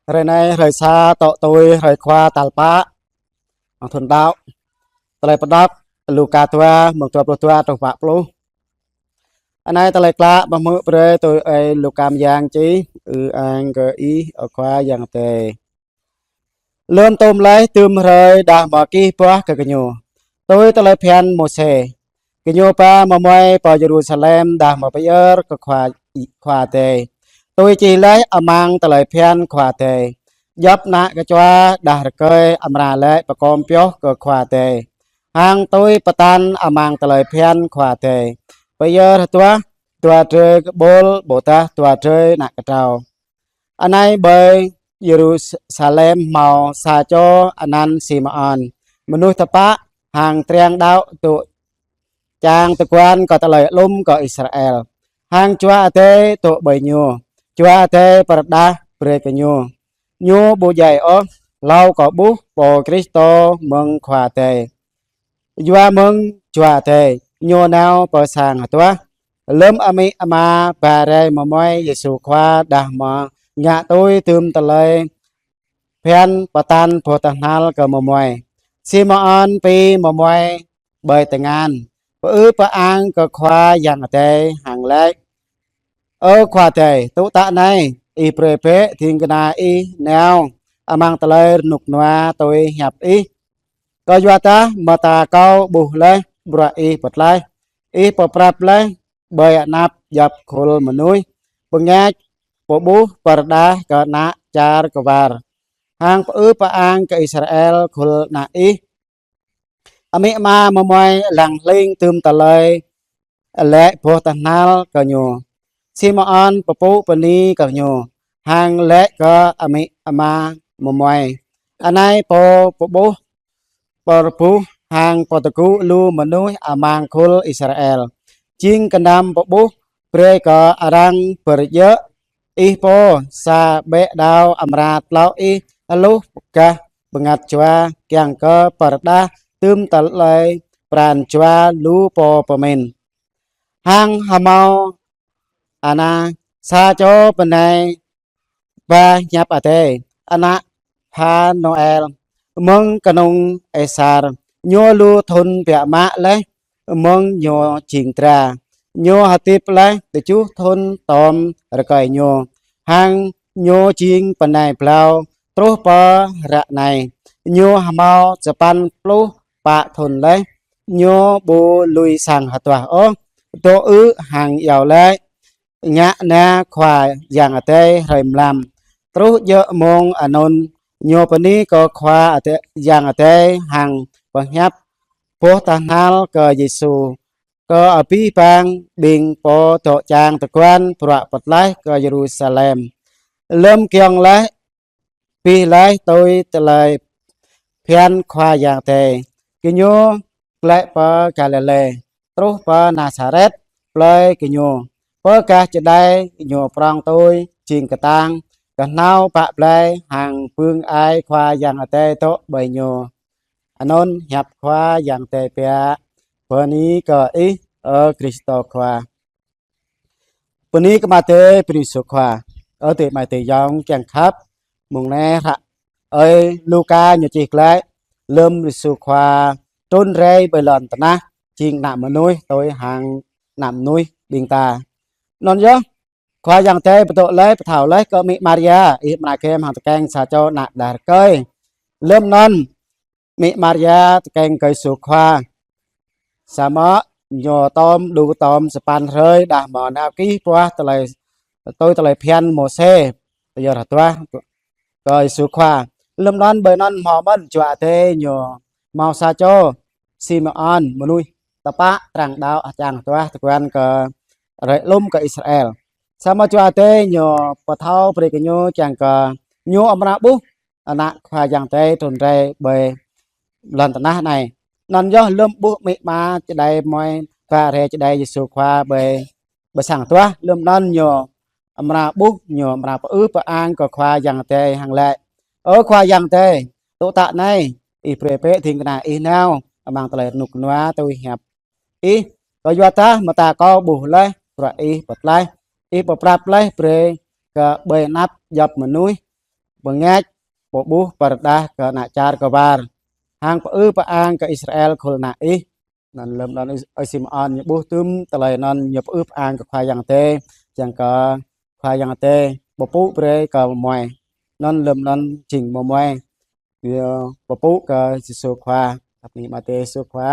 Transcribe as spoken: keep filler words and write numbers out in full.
Hrơi anai, hrơi sa, tŏ tui hrơi Khua tal pă amăng thun đăo. Tơlơi pơđŏk Luka dua, mơ̆ng dua pluh dua truh pă pluh. Anai tơlơi klă pơhmư̆ brơi tui ơi Luka mơyang čih. Ư-ang kơ Ih, ơ Khua Yang Adai. Lơm tôm laih tơm hrơi đah mơ̆ kih boh kơ gơñu, tui tơlơi phiăn Môsê, gơñu ba mơmuai pơ Yêrusalem đah mơ̆ pơyơr kơ Khua, Khua Adai, tui čih laih amăng tơlơi phiăn Khua Adai: Djŏp ană kơčua đah rơkơi amra laĭ pơkom pioh kơ Khua Adai, hăng tui pơtăn amăng tơlơi phiăn Khua Adai, pơyơr hơduah dua drơi kơƀôl ƀôdah dua drơi ană kơtrâo. Anai ƀơi Yêrusalem hmâo sa čô anăn Simêôn, mơnuih tơpă hăng triang đăo, dŏ čang tơguan kơ tơlơi alum kơ Israel. Hăng Jua Adai dŏ ƀơi ñu, Jua Adai pơrơđah brơi kơ ñu. Ñu ƀu djai ôh, hlâo kơ ƀuh Pô Kristô mơ̆ng Khua Adai. Yua mơ̆ng Jua Adai, ñu nao pơ sang hơduah. Lơm amĭ ama ba rai mơmuai Yêsu Khua đah mơ̆ ngă tui tơm tơlơi phiăn pơtăn boh tơhnal kơ mơmuai, Simêôn pi mơmuai ƀơi tơngan, pơư pơang kơ Khua Yang Adai hăng laĭ: Ơ Khua Adai, tŭ tă anai, Ih brơi bĕ ding kơna Ih nao amăng tơlơi rơnŭk rơnua tui hiăp Ih. Kơyua dah mơta kâo ƀuh laih bruă Ih pơtlaih, Ih pơprăp laih ƀơi anăp djŏp khul mơnuih, pơngač, pơƀuh, pơrơđah kơ ană čar kơwar, hăng pơư pơang kơ Israel khul ană Ih. Amĭ ama mơmuai lăng hling tơm tơlơi laĭ boh tơhnal kơ ñu. Simêôn pơpŭ bơni kơ ñu, hăng laĭ kơ amĭ ama mơmuai: Anai Pô pơƀuh, pơrơbuh hăng pơtơgŭ lu mơnuih amăng khul Israel, jing kơnăm pơƀuh brơi kơ arăng pơrơjơ̆ Ih pô, sa ƀĕ đao amra tlŏ Ih hluh gah bơngăt jua kiăng kơ pơrơđah tơm tơlơi pran jua lu pô pơmĭn. Hăng hmâo anai sa čô bơnai ba hiăp Adai, ană Phanuel, mơ̆ng kơnung Êsar. Ñu lu thun biă mă laih mơ̆ng ñu jing dra. Ñu hơdip laih tơjuh thun tôm rơkơi ñu, hăng ñu jing bơnai blâo truh pơ ră anai. Ñu hmâo sapăn pluh pă thun laih. Ñu ƀu lui sang hơduah ôh, dŏ ư̆ hăng iâu laĭ: Ngă na Khua Yang Adai hrơi mlam, truh djơ̆ mông anŭn. Ñu bơni kơ Khua Adai, Yang Adai hăng pơhiăp boh tơhnal kơ Yêsu, kơ abih bang ƀing pô dŏ čang tơguan bruă pơtlaih kơ Yêrusalem. Lơm giŏng laih, abih laih tui tơlơi phiăn Khua Yang Adai, gơñu glaĭ pơ Galilê, truh pơ Nasaret, plơi gơñu. Pơ gah čơđai ñu prŏng tui jing kơtang, kơhnâo pă blai, hăng bưng ai Khua Yang Adai dŏ ƀơi ñu. Anŭn hiăp Khua Yang Adai biă. Bơni kơ Ih, ơ Kristô Khua. Bơni kơ Ama Adai, bơni Yêsu Khua. Ơ adơi amai ayŏng kiăng khăp, mông anai hră ơi Luka ñu čih glaĭ lơm Yêsu Khua trŭn rai ƀơi lŏn tơnah, jing ană mơnuih tui hăng ană mơnuih ƀing ta. Anŭn yơh, Khua Yang Adai pơdŏ laih, pơthâo laih kơ amĭ Maria, ih amra gem hăng tơkeng sa čô ană đah rơkơi. Lơm anŭn, amĭ Maria tơkeng kơ Yêsu Khua. Samơ̆ ñu tôm, đu tôm sapăn hrơi đah mơ̆ nao kih boh tơlơi, tui tơlơi phiăn Môsê, pơyơr hơduah kơ Yêsu Khua. Lơm anŭn ƀơi anŭn hmâo mơ̆n Jua Adai ñu hmâo sa čô Simêôn, mơnuih tơpă, arăng đaŏ čang hơduah tơguan kơ hrơi alum kơ Israel. Samơ̆ Jua Adai ñu pơthâo brơi kơ ñu kiăng kơ ñu amra ƀuh ană Khua Yang Adai trŭn rai ƀơi lŏn tơnah anai. Anŭn yơh lơm ƀuh amĭ ama čơđai mơmuai ba rai čơđai Yêsu Khua ƀơi, ƀơi sang hơduah, lơm anŭn ñu amra ƀuh, ñu amra pơư pơang kơ Khua Yang Adai hăng laĭ: Ơ Khua Yang Adai, tŭ tă anai, ih brơi bĕ ding kơna ih nao amăng tơlơi rơnŭk rơnua tui hiăp ih, kơyua dah mơta kâo ƀuh laih bruă ih pơtlaih, ih pơprăp laih brơi kơ ƀơi anăp djŏp mơnuih, bơngač, pơƀuh pơrơđah kơ ană čar kơwar, hăng pơư pơang kơ Israel khul ană ih. Anŭn lơ̆m anŭn ơi Simôn ñu ƀuh tŭm tơlơi anŭn, ñu pơư pơang kơ Khua Yang Adai, čang kơ Khua Yang Adai pơpŭ brơi kơ mơmuai. Anŭn lơ̆m anŭn jing mơmuai ñu pơpŭ kơ Yêsu Khua. Tap ni mơ̆ tơ Yêsu Khua.